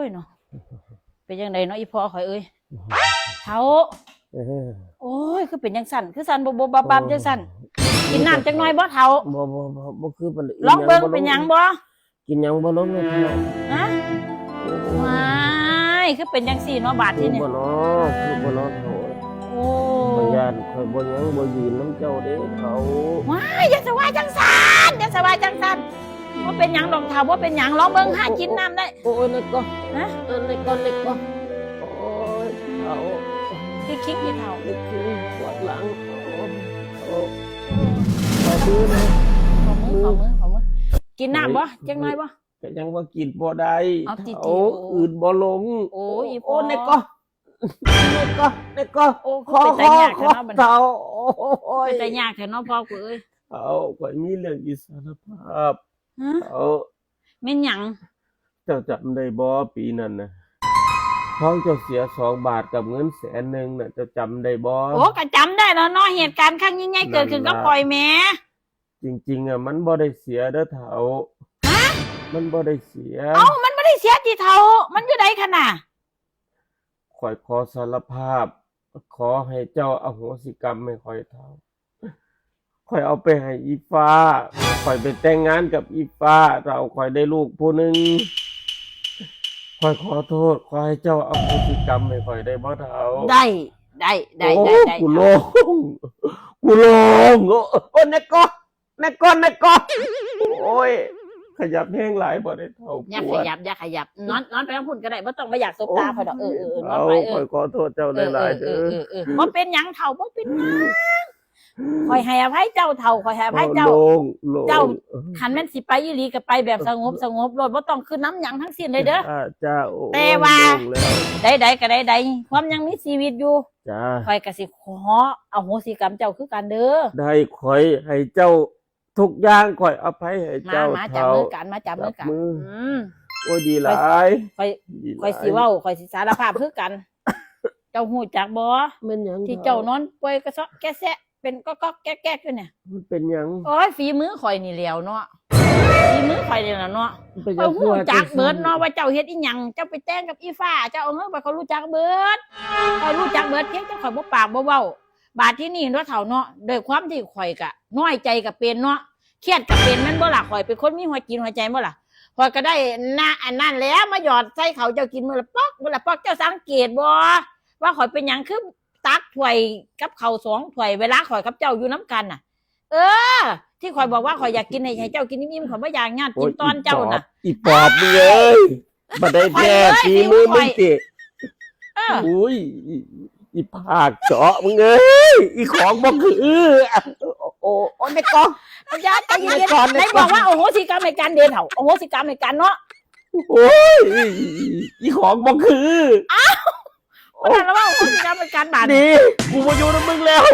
ຍເນາະ ເປັນຈັ່ງໃດເນາະ ອີ່ພໍ່ຂ້ອຍເອີຍ ເຖົ້າ. ເອີ ໂອ້ຍ ຄືເປັນຈັ່ງຊັ້ນ ຄືສັ່ນບົບໆບັບໆ ໂອ້ຍ ຈັ່ງຊັ້ນ. ກິນນ້ຳຈັກໜ່ອຍບໍ່ ເຖົ້າ? ບໍ່ ບໍ່ ບໍ່ ບໍ່ຄືປານໃດ. ລອງເບິ່ງ ເປັນຫຍັງບໍ່? ກິນຫຍັງບໍ່ລົງເລີຍເຖົ້າ. ຮະ? ໂອ້ຍ ວ້າຍ ຄືເປັນຈັ່ງຊີ້ເນາະ ບາດທີນີ້ ຄືບໍ່ເນາະ ຄືບໍ່ເນາະເຖົ້າ. ໂອ້ ຂ້ອຍຢ້ານ ຂ້ອຍບໍ່ຫຍັງບໍ່ຢືນນຳເຈົ້າເດ້ເຖົ້າ. ວ້າຍ ຢ່າສະວ່າຈັ່ງຊັ້ນ ຢ່າສະວ່າຈັ່ງຊັ້ນ. ບໍ່ເປັນຫຍັງດອກເຖົ້າ ບໍ່ເປັນຫຍັງ ລອງເບິ່ງ ຫາກິນນ້ຳໄດ້. ໂອ້ຍ ແນ່ກໍ ຮະ? ເອີ ແນ່ກໍ ແນ່ກໍ. ໂອ້ຍ ເຖົ້າ ຄິງໆ ເຖົ້າ ຄິງ ປວດຫຼັງ. ໂອ້ຍ ເຖົ້າ ຂໍມື ຂໍມື ຂໍມື ຂໍມື. ກິນນ້ຳບໍ່? ເອີ ຈັກໜ່ອຍບໍ່? ກໍຍັງວ່າກິນບໍ່ໄດ້ ເອົາຕິໆ ເຖົ້າ ໂອ້ ອືດບໍ່ລົງ. ໂອ້ຍ ອີ່ພໍ່ ໂອ້ ແນ່ກໍ ແນ່ກໍ ແນ່ກໍ. ໂອ້ ຄືເປັນຕາຍາກແທ້ເນາະ ເຖົ້າ. ໂອ້ຍ ເປັນຕາຍາກແທ້ເນາະພໍ່ກູເອີຍ. ເຖົ້າ ຂ້ອຍມີເລື່ອງຊິສາລະພາບ. ຮະ? ເຖົ້າ ແມ່ນຫຍັງ? ເຈົ້າຈຳໄດ້ບໍ່? ປີນັ້ນນະ ທອງເຈົ້າເສຍສອງບາດກັບເງິນແສນໜຶ່ງນະ ເຈົ້າຈຳໄດ້ບໍ່? ໂອ້ ກໍຈຳໄດ້ແລ້ວເນາະ ເຫດການຄັ້ງຍິ່ງໃຫຍ່ເກີດຂຶ້ນກັບຂ້ອຍແໝ. ຈິງໆ ອະ ມັນບໍ່ໄດ້ເສຍເດີເຖົ້າ. ຮະ? ມັນບໍ່ໄດ້ເສຍ. ເອົ້າ ມັນບໍ່ໄດ້ເສຍຕິເຖົ້າ? ມັນຢູ່ໃດຄັນນະ? ຂ້ອຍຂໍສາລະພາບ ຂໍໃຫ້ເຈົ້າອະໂຫສິກຳໃຫ້ຂ້ອຍເຖົ້າ. ຂ້ອຍເອົາໄປໃຫ້ອີ່ຟ້າ ຂ້ອຍໄປແຕ່ງງານກັບອີ່ຟ້າເຖົ້າ ຂ້ອຍໄດ້ລູກຜູ້ໜຶ່ງ. ຂ້ອຍຂໍໂທດ ຂໍໃຫ້ເຈົ້າອະໂຫສິກຳໃຫ້ຂ້ອຍໄດ້ບໍ່ເຖົ້າ? ໄດ້ ໄດ້ ໄດ້ ໂອ້ ໄດ້ ໄດ້ ກູໂລ່ງ ກູໂລ່ງ. ໂອ້ ໂອ້ ແນ່ກໍ ແນ່ກໍ ແນ່ກໍ. ໂອ້ຍ ຂະຫຍັບແຮງຫຼາຍບໍ່ໄດ້ເຖົ້າ. ຢ່າຂະຫຍັບ ຢ່າຂະຫຍັບ ນອນ ນອນໄປທາງພຸ້ນກໍໄດ້ ບໍ່ຕ້ອງມາຢາກສົບຕາຂ້ອຍດອກ. ໂອ້ຍ ເອີ ເອີ ເອີ ນອນໄປ ເອີ ເອີ ຂ້ອຍຂໍໂທດເຈົ້າຫຼາຍໆເດີ. ເອີ ເອີ ເອີ ບໍ່ເປັນຫຍັງເຖົ້າ ບໍ່ເປັນຫຍັງ. ຂ້ອຍໃຫ້ອະໄພເຈົ້າເຖົ້າ ຂ້ອຍໃຫ້ອະໄພເຈົ້າ. ໂອ້ ໂລ່ງ ໂລ່ງ. ເຈົ້າ ຄັນແມ່ນຊິໄປອີ່ຫຼີກໍໄປແບບສະຫງົບ ສະຫງົບໂລດ ບໍ່ຕ້ອງຄິດນຳຫຍັງທັງສິ້ນເລີຍເດີ. ຈ້າ ໂອ້ຍ ແຕ່ວ່າ ໂລ່ງແລ້ວ ໃດໆກໍໃດໆ ຄວາມຍັງມີຊີວິດຢູ່ ຈ້າ ຂ້ອຍກໍຊິຂໍອະໂຫສິກຳເຈົ້າຄືກັນເດີ. ໄດ້ ຂ້ອຍໃຫ້ເຈົ້າທຸກຢ່າງ ຂ້ອຍອະໄພໃຫ້ເຈົ້າ. ມາ ມາຈັບມືກັນ ເຖົ້າ ມາຈັບມືກັນ ຈັບມື. ອືມ ໂອ້ຍ ດີຫຼາຍ ຂ້ອຍ ຂ້ອຍ ດີຫຼາຍ ຂ້ອຍຊິເວົ້າ ຂ້ອຍຊິສາລະພາບຄືກັນ. ເຈົ້າຮູ້ຈັກບໍ່? ແມ່ນຫຍັງ? ທີ່ເຈົ້ານອນປ່ວຍກະເຊາະແກະແຊະ ເປັນກອກໆແກກໆຢູ່ນີ້ ມັນເປັນຫຍັງ? ໂອ້ຍ ຝີມືຂ້ອຍນີ້ແຫຼ້ວເນາະ ຝີມືຂ້ອຍນີ້ລະເນາະ. ຂ້ອຍຮູ້ຈັກເບິດເນາະວ່າເຈົ້າເຮັດອີ່ຫຍັງ ເຈົ້າໄປແຕ່ງກັບອີ່ຟ້າ ເຈົ້າເອົາເງິນໄປ ຂ້ອຍຮູ້ຈັກເບິດ ຂ້ອຍຮູ້ຈັກເບິດ ພຽງແຕ່ຂ້ອຍບໍ່ປາກບໍ່ເວົ້າ. ບາດທີນີ້ເນາະເຖົ້າເນາະ ດ້ວຍຄວາມທີ່ຂ້ອຍກະນ້ອຍໃຈກະເປັນເນາະ ຄຽດກະເປັນແມ່ນບໍ່ລະ? ຂ້ອຍເປັນຄົນມີຫົວຈິດຫົວໃຈບໍ່ລະ? ຂ້ອຍກະໄດ້ນະ ອັນນັ້ນແຫຼະ ມາຫຍອດໃສ່ເຂົ້າເຈົ້າກິນມື້ລະປອກ ມື້ລະປອກ. ເຈົ້າສັງເກດບໍ່ວ່າຂ້ອຍເປັນຫຍັງຄື ຕັກຖ້ວຍກັບເຂົ້າສອງຖ້ວຍ ເວລາຂ້ອຍກັບເຈົ້າຢູ່ນຳກັນນະ. ເອີ ທີ່ຂ້ອຍບອກວ່າຂ້ອຍຢາກກິນໃຫ້ ໃຫ້ເຈົ້າກິນອີ່ມໆ ຂ້ອຍບໍ່ຢາກຍາດກິນຕອນເຈົ້ານະ. ໂອ້ຍ ອີປອບ ອີປອບ ມຶງເອີຍ ບັນໄດແທ້ ຝີມືມຶງຕິ. ເອີ ໂອ້ຍ ອີ ອີປາກເຈາະ ມຶງເອີຍ ອີຂອງບໍ່ຄື. ໂອ້ ໂອ້ ແມ່ກອງ ຢ່າ ໃຈເຢັນໆ ໄດ້ບອກວ່າອະໂຫສິກຳໃຫ້ກັນເດ້ເຖົ້າ ອະໂຫສິກຳໃຫ້ກັນເນາະ. ໂອ້ຍ ອີຂອງບໍ່ຄື. ອ້າວ ໂອ້ຍ ນັ້ນລະວ່າ ໂອ້ຍ ຊິການເປັນການບາດນີ້ ກູບໍ່ຢູ່ນຳມຶງແລ້ວ.